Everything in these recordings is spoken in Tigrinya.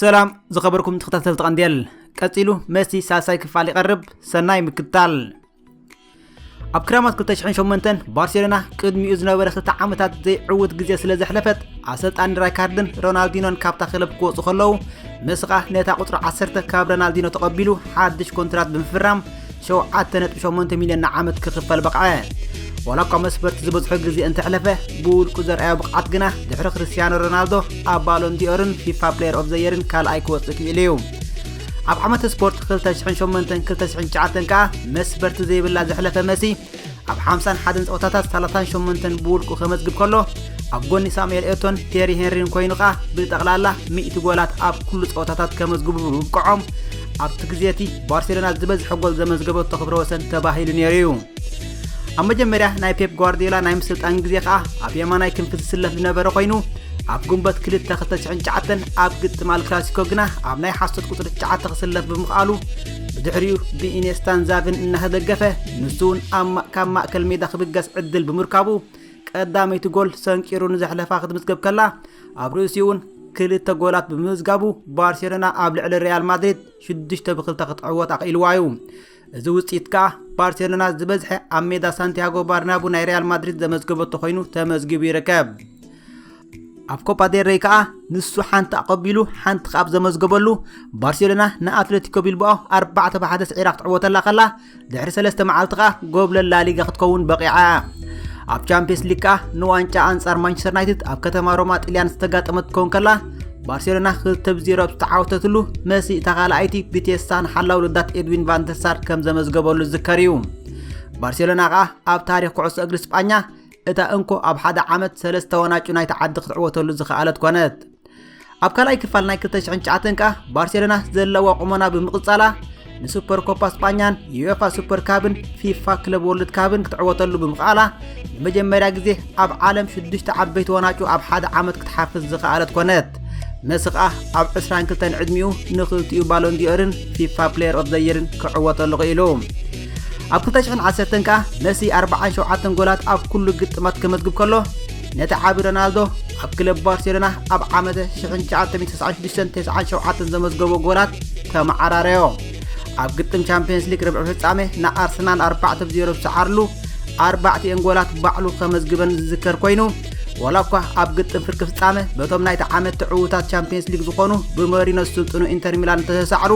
ሰላም ዝኸበርኩም ተኸታተልቲ ቀንዴል፣ ቀጺሉ መሲ ሳልሳይ ክፋል ይቐርብ። ሰናይ ምክታል። ኣብ ክረማት ክልተ ሽሕን ሸሞንተን ባርሴሎና ቅድሚኡ ዝነበረ ክልተ ዓመታት ዘይዕውት ግዜ ስለ ዘሕለፈት፣ ኣሰልጣኒ ራይካርድን ሮናልዲኖን ካብታ ክለብ ክወጹ ከለዉ፣ መሲ ኸኣ ነታ ቁጽሪ ዓሰርተ ካብ ሮናልዲኖ ተቐቢሉ ሓድሽ ኮንትራት ብምፍራም ሸውዓተ ነጥቢ ሸሞንተ ሚልዮን ንዓመት ክኽፈል በቕዐ። ዋላ እኳ መስፈርቲ ዝበዝሖ ግዜ እንተሕለፈ፣ ብውልቁ ዘርኣዮ ብቕዓት ግና ድሕሪ ክርስትያኖ ሮናልዶ ኣብ ባሎን ዲኦርን ፊፋ ፕሌየር ኦፍ ዘ የርን ካልኣይ ክወጽእ ክኢሉ እዩ። ኣብ ዓመተ ስፖርት ክልተ ሽሕን ሸሞንተን ክልተ ሽሕን ትሽዓተን ከኣ መስፈርቲ ዘይብላ ዘሕለፈ መሲ፣ ኣብ ሓምሳን ሓደን ጸወታታት ሰላሳን ሸሞንተን ብውልቁ ከመዝግብ ከሎ፣ ኣብ ጎኒ ሳሙኤል ኤቶን ቴሪ ሄንሪን ኮይኑ ከኣ ብጠቕላላ ሚእቲ ጎላት ኣብ ኩሉ ጸወታታት ከመዝግቡ ብምብቅዖም፣ ኣብቲ ግዜ እቲ ባርሴሎና ዝበዝሐ ጎል ዘመዝገበቶ ክብረ ወሰን ተባሂሉ ነይሩ እዩ። ኣብ መጀመርያ ናይ ፔፕ ጓርዲዮላ ናይ ምስልጣን ግዜ ከኣ ኣብ የማናይ ክንፊ ዝስለፍ ዝነበረ ኮይኑ፣ ኣብ ግንቦት ክልተ ክልተ ሽሕን ትሽዓተን ኣብ ግጥም ኣል ክላሲኮ ግና ኣብ ናይ ሓሶት ቁጽሪ ትሽዓተ ክስለፍ ብምኽኣሉ፣ ብድሕሪኡ ብኢኔስታን ዛቪን እናተደገፈ፣ ንሱ እውን ኣብ ማ-፣ ካብ ማእከል ሜዳ ክብገስ ዕድል ብምርካቡ፣ ቀዳመይቲ ጎል ሰንቂሩ ንዘሕለፋ ክትምዝገብ ከላ፣ ኣብ ርእሲኡ እውን ክልተ ጎላት ብምምዝጋቡ፣ ባርሴሎና ኣብ ልዕሊ ሪያል ማድሪድ ሽዱሽተ ብክልተ ክትዕወት ኣኽኢልዋ እዩ። እዚ ውጽኢት ከኣ ባርሴሎና ዝበዝሐ ኣብ ሜዳ ሳንቲያጎ ባርናቡ ናይ ሪያል ማድሪድ ዘመዝገበቶ ኮይኑ ተመዝጊቡ ይርከብ። ኣብ ኮፓ ዴል ሬይ ከኣ ንሱ ሓንቲ ኣቐቢሉ ሓንቲ ከኣ ኣብ ዘመዝገበሉ፣ ባርሴሎና ንኣትሌቲኮ ቢልባኦ ኣርባዕተ ብሓደ ስዒራ ክትዕወተላ ከላ፣ ድሕሪ ሰለስተ መዓልቲ ከኣ ጎብለል ላሊጋ ክትከውን በቒዓ። ኣብ ቻምፒየንስ ሊግ ከኣ ንዋንጫ ኣንጻር ማንቸስተር ዩናይትድ ኣብ ከተማ ሮማ ጥልያን ዝተጋጠመት ክትከውን ከላ፣ ባርሴሎና ክልተ ብ ዜሮ ኣብ ዝተዓወተትሉ፣ መሲ እታ ካልኣይቲ ብቴሳ ንሓላው ልዳት ኤድዊን ቫን ደሳር ከም ዘመዝገበሉ ዝዝከር እዩ። ባርሴሎና ከኣ ኣብ ታሪኽ ኩዕሶ እግሪ ስጳኛ እታ እንኮ ኣብ ሓደ ዓመት ሰለስተ ዋንጫ ናይቲ ዓዲ ክትዕወተሉ ዝኸኣለት ኮነት። ኣብ ካልኣይ ክፋል ናይ ክልተ ሽሕን ትሽዓተን ከኣ ባርሴሎና ዘለዋ ቁመና ብምቕጻላ፣ ንሱፐር ኮፓ ስጳኛን ዩኤፋ ሱፐር ካፕን ፊፋ ክለብ ወርልድ ካፕን ክትዕወተሉ ብምኽኣላ፣ ንመጀመርያ ግዜ ኣብ ዓለም ሽዱሽተ ዓበይቲ ዋንጫ ኣብ ሓደ ዓመት ክትሓፍስ ዝኸኣለት ኮነት። መሲ ከኣ ኣብ ዕስራን ክልተን ዕድሚኡ ንኽልቲኡ ባሎን ዲኦርን ፊፋ ፕሌየር ኦፍ ዘ የርን ክዕወተሉ ክኢሉ። ኣብ ክልተ ሽሕን ዓሰርተን ከኣ መሲ ኣርብዓን ሸውዓተን ጎላት ኣብ ኩሉ ግጥማት ከመዝግብ ከሎ፣ ነቲ ዓቢ ሮናልዶ ኣብ ክለብ ባርሴሎና ኣብ ዓመተ ሽሕን ትሽዓተ ሚእትን ተስዓን ሽዱሽተን ተስዓን ሸውዓተን ዘመዝገቦ ጎላት ተመዓራረዮ። ኣብ ግጥም ቻምፒየንስ ሊግ ርብዒ ፍጻሜ ንኣርሰናል ኣርባዕተ ብ ዜሮ ዝሰዓርሉ፣ ኣርባዕቲኤን ጎላት ባዕሉ ከመዝግበን ዝዝከር ኮይኑ፣ ዋላ እኳ ኣብ ግጥም ፍርቂ ፍጻመ በቶም ናይቲ ዓመት ትዕውታት ቻምፒየንስ ሊግ ዝኾኑ ብመሪኖ ዝስልጥኑ ኢንተር ሚላን እንተተሳዕሩ፣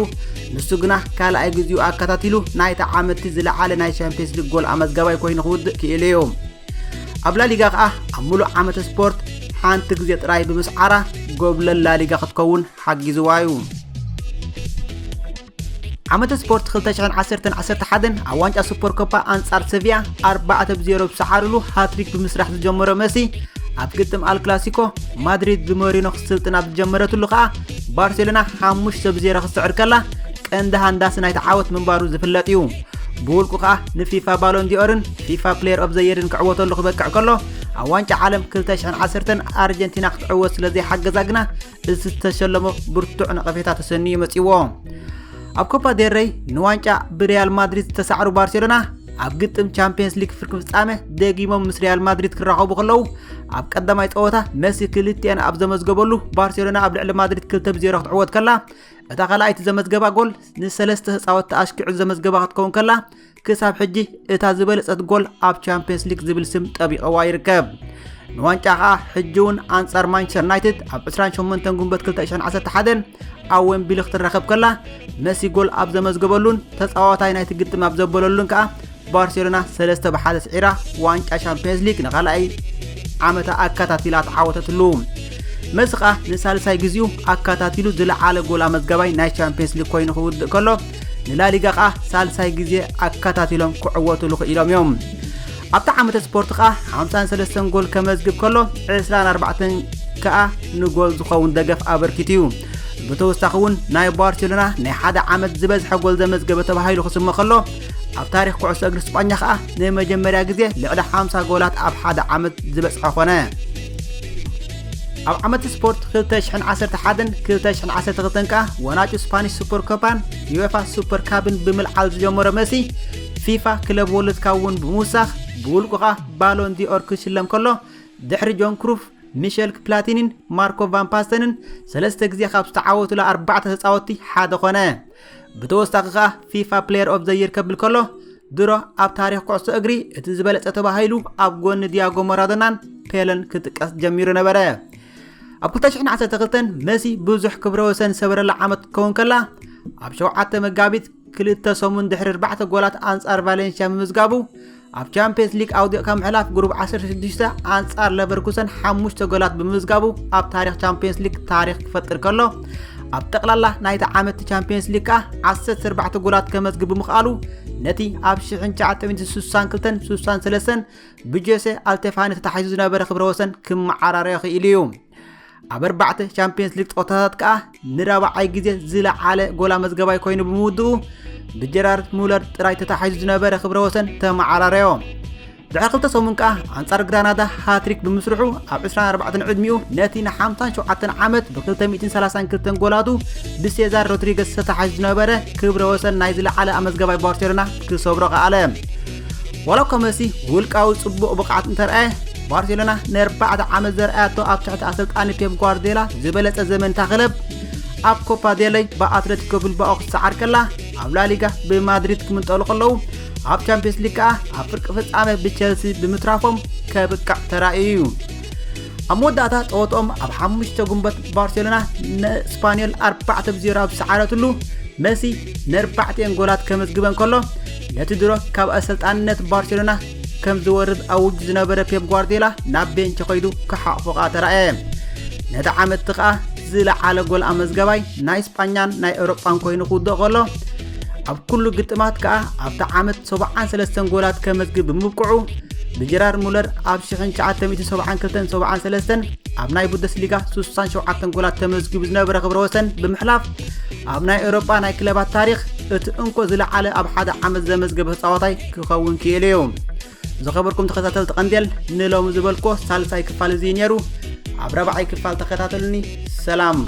ንሱ ግና ካልኣይ ግዜኡ ኣከታቲሉ ናይቲ ዓመት ዝለዓለ ናይ ቻምፒየንስ ሊግ ጎል ኣመዝጋባይ ኮይኑ ክውድእ ክኢሉ እዩ። ኣብ ላሊጋ ከኣ ኣብ ምሉእ ዓመተ ስፖርት ሓንቲ ግዜ ጥራይ ብምስዓራ ጎብለል ላሊጋ ክትከውን ሓጊዝዋ እዩ። ዓመተ ስፖርት ክልተ ሽሕን ዓሰርተን ዓሰርተ ሓደን ኣብ ዋንጫ ሱፐር ኮፓ ኣንጻር ሰቪያ ኣርባዕተ ብ ዜሮ ብሰዓርሉ ሃትሪክ ብምስራሕ ዝጀመረ መሲ፣ ኣብ ግጥም ኣል ክላሲኮ ማድሪድ ብመሪኖ ክትስልጥን ኣብ ዝጀመረትሉ ከኣ ባርሴሎና ሓሙሽተ ብ ዜሮ ክትስዕር ከላ፣ ቀንዲ ሃንዳሲ ናይቲ ዓወት ምንባሩ ዝፍለጥ እዩ። ብውልቁ ከኣ ንፊፋ ባሎን ዲኦርን ፊፋ ፕሌየር ኦፍ ዘ የርን ክዕወተሉ ክበቅዕ ከሎ፣ ኣብ ዋንጫ ዓለም ክልተ ሽሕን ዓሰርተን ኣርጀንቲና ክትዕወት ስለ ዘይሓገዛ ግና፣ እዚ ዝተሸለሞ ብርቱዕ ነቐፌታ ተሰንዩ መጺዎ። ኣብ ኮፓ ዴል ሬይ ንዋንጫ ብሪያል ማድሪድ ዝተሳዕሩ ባርሴሎና፣ ኣብ ግጥም ቻምፒየንስ ሊግ ፍርቂ ፍጻመ ደጊሞም ምስ ሪያል ማድሪድ ክራኸቡ ከለዉ፣ ኣብ ቀዳማይ ጸወታ መሲ ክልቲኤን ኣብ ዘመዝገበሉ፣ ባርሴሎና ኣብ ልዕሊ ማድሪድ ክልተ ብ ዜሮ ክትዕወት ከላ፣ እታ ካልኣይቲ ዘመዝገባ ጎል ንሰለስተ ተጻወትቲ ኣሽኪዑ ዘመዝገባ ክትከውን ከላ፣ ክሳብ ሕጂ እታ ዝበለጸት ጎል ኣብ ቻምፒየንስ ሊግ ዝብል ስም ጠቢቐዋ ይርከብ። ንዋንጫ ከኣ ሕጂ እውን ኣንጻር ማንቸስተር ዩናይትድ ኣብ ዕስራን ሸሞንተን ግንቦት ክልተ ሽሕን ዓሰርተ ሓደን ኣብ ዌምብሊ ክትራኸብ ከላ፣ መሲ ጎል ኣብ ዘመዝገበሉን ተጻዋታይ ናይቲ ግጥም ኣብ ዘበለሉን ከኣ፣ ባርሴሎና ሰለስተ ብ ሓደ ስዒራ ዋንጫ ቻምፒየንስ ሊግ ንኻልኣይ ዓመታ ኣከታቲላ ተዓወተትሉ። መሲ ከኣ ንሳልሳይ ግዜኡ ኣከታቲሉ ዝለዓለ ጎል ኣመዝጋባይ ናይ ቻምፒየንስ ሊግ ኮይኑ ክውድእ ከሎ፣ ንላሊጋ ከኣ ሳልሳይ ግዜ ኣከታቲሎም ክዕወትሉ ክኢሎም እዮም። ኣብቲ ዓመተ ስፖርት ከኣ ሓምሳን ሰለስተን ጎል ከመዝግብ ከሎ፣ ዕስራን ኣርባዕተን ከኣ ንጎል ዝኸውን ደገፍ ኣበርኪቱ እዩ። ብተወሳኺ እውን ናይ ባርሴሎና ናይ ሓደ ዓመት ዝበዝሐ ጎል ዘመዝገበ ተባሂሉ ክስመ ከሎ፣ ኣብ ታሪኽ ኩዕሶ እግሪ ስጳኛ ከኣ ንመጀመርያ ግዜ ልዕሊ ሓምሳ ጎላት ኣብ ሓደ ዓመት ዝበጽሐ ኮነ። ኣብ ዓመት ስፖርት ክልተ ሽሕን ዓሰርተ ሓደን ክልተ ሽሕን ዓሰርተ ክልተን ከኣ ወናጩ ስፓኒሽ ሱፐር ኮፓን ዩኤፋ ሱፐር ካፕን ብምልዓል ዝጀመረ መሲ፣ ፊፋ ክለብ ወርልድ ካፕ እውን ብምውሳኽ፣ ብውልቁ ከኣ ባሎን ዲኦር ክሽለም ከሎ፣ ድሕሪ ጆን ክሩፍ፣ ሚሸል ፕላቲኒን ማርኮ ቫን ፓስተንን ሰለስተ ግዜ ካብ ዝተዓወቱላ ኣርባዕተ ተጻወትቲ ሓደ ኾነ። ብተወሳኺ ኸኣ ፊፋ ፕሌየር ኦፍ ዘ ይር ከብል ከሎ ድሮ ኣብ ታሪኽ ኩዕሶ እግሪ እቲ ዝበለጸ ተባሂሉ ኣብ ጎኒ ዲያጎ ማራዶናን ፔለን ክጥቀስ ጀሚሩ ነበረ። ኣብ ክልተ ሽሕን ዓሰርተ ክልተን መሲ ብዙሕ ክብረ ወሰን ሰበረላ ዓመት ክትከውን ከላ፣ ኣብ ሸውዓተ መጋቢት ክልተ ሰሙን ድሕሪ ኣርባዕተ ጎላት ኣንጻር ቫሌንሽያ ምምዝጋቡ ኣብ ቻምፒየንስ ሊግ ኣውዲቕካ ምሕላፍ ግሩብ ዓሰርተ ሽዱሽተ ኣንጻር ለቨርኩሰን ሓሙሽተ ጎላት ብምምዝጋቡ ኣብ ታሪኽ ቻምፒየንስ ሊግ ታሪኽ ክፈጥር ከሎ፣ ኣብ ጠቕላላ ናይቲ ዓመት ቻምፒየንስ ሊግ ከኣ ዓሰርተ ኣርባዕተ ጎላት ከመዝግብ ብምኽኣሉ ነቲ ኣብ ሽሕን ትሽዓተ ሚእትን ስሳን ክልተን ስሳን ሰለስተን ብጆሴ ኣልቴፋኒ ተታሒዙ ዝነበረ ክብረ ወሰን ክመዓራረዮ ክኢሉ እዩ። ኣብ ኣርባዕተ ቻምፒየንስ ሊግ ጸወታታት ከኣ ንራብዓይ ግዜ ዝለዓለ ጎል ኣመዝገባይ ኮይኑ ብምውድኡ ብጀራርድ ሙለር ጥራይ ተታሒዙ ዝነበረ ክብረ ወሰን ተመዓራረዮ። ድሕሪ ክልተ ሰሙን ከኣ ኣንጻር ግራናዳ ሃትሪክ ብምስርሑ ኣብ ዕስራን ኣርባዕተን ዕድሚኡ ነቲ ንሓምሳን ሸውዓተን ዓመት ብክልተ ሚእትን ሰላሳን ክልተን ጎላቱ ብሴዛር ሮድሪገስ ዝተታሒዙ ዝነበረ ክብረ ወሰን ናይ ዝለዓለ ኣመዝገባይ ባርሴሎና ክሰብሮ ከኣለ። ዋላ እኳ መሲ ውልቃዊ ጽቡቕ ብቕዓት እንተርኣየ፣ ባርሴሎና ንኣርባዕተ ዓመት ዘርኣያቶ ኣብ ትሕቲ ኣሰልጣኒ ፔፕ ጓርዲዮላ ዝበለጸ ዘመን እታ ክለብ ኣብ ኮፓ ዴለይ ብኣትለቲኮ ብልባኦ ክትሰዓር ከላ፣ ኣብ ላሊጋ ብማድሪድ ክምንጠሉ ከለዉ፣ ኣብ ቻምፒየንስ ሊግ ከኣ ኣብ ፍርቂ ፍጻመ ብቸልሲ ብምትራፎም ከብቅዕ ተራእዩ እዩ። ኣብ መወዳእታ ጸወትኦም ኣብ ሓሙሽተ ጉንበት ባርሴሎና ንስፓኒዮል ኣርባዕተ ብዜሮ ኣብ ዝሰዓረትሉ፣ መሲ ነርባዕቲኤን ጎላት ከመዝግበን ከሎ፣ ነቲ ድሮ ካብ ኣሰልጣንነት ባርሴሎና ከም ዝወርድ ኣውጁ ዝነበረ ፔፕ ጓርዲዮላ ናብ ቤንች ከይዱ ክሓቕፎ ከኣ ተራእየ። ነቲ ዓመት ከኣ ዝለዓለ ጎል ኣመዝገባይ ናይ ስጳኛን ናይ ኤውሮጳን ኮይኑ ክውድቕ ከሎ፣ ኣብ ኩሉ ግጥማት ከኣ ኣብቲ ዓመት ሰብዓን ሰለስተን ጎላት ከመዝግብ ብምብቅዑ፣ ብጀራርድ ሙለር ኣብ ሽሕን ትሽዓተ ሚእትን ሰብዓን ክልተን ሰብዓን ሰለስተን ኣብ ናይ ቡንደስሊጋ ስሳን ሸውዓተን ጎላት ተመዝጊቡ ዝነበረ ክብረ ወሰን ብምሕላፍ፣ ኣብ ናይ ኤውሮጳ ናይ ክለባት ታሪኽ እቲ እንኮ ዝለዓለ ኣብ ሓደ ዓመት ዘመዝገበ ተጻዋታይ ክኸውን ክኢሉ እዩ። ዝኸበርኩም ተኸታተልቲ ቀንዴል፣ ንሎሚ ዝበልኩዎ ሳልሳይ ክፋል እዚ እዩ ነይሩ። ኣብ ራብዓይ ክፋል ተኸታተሉኒ። ሰላም።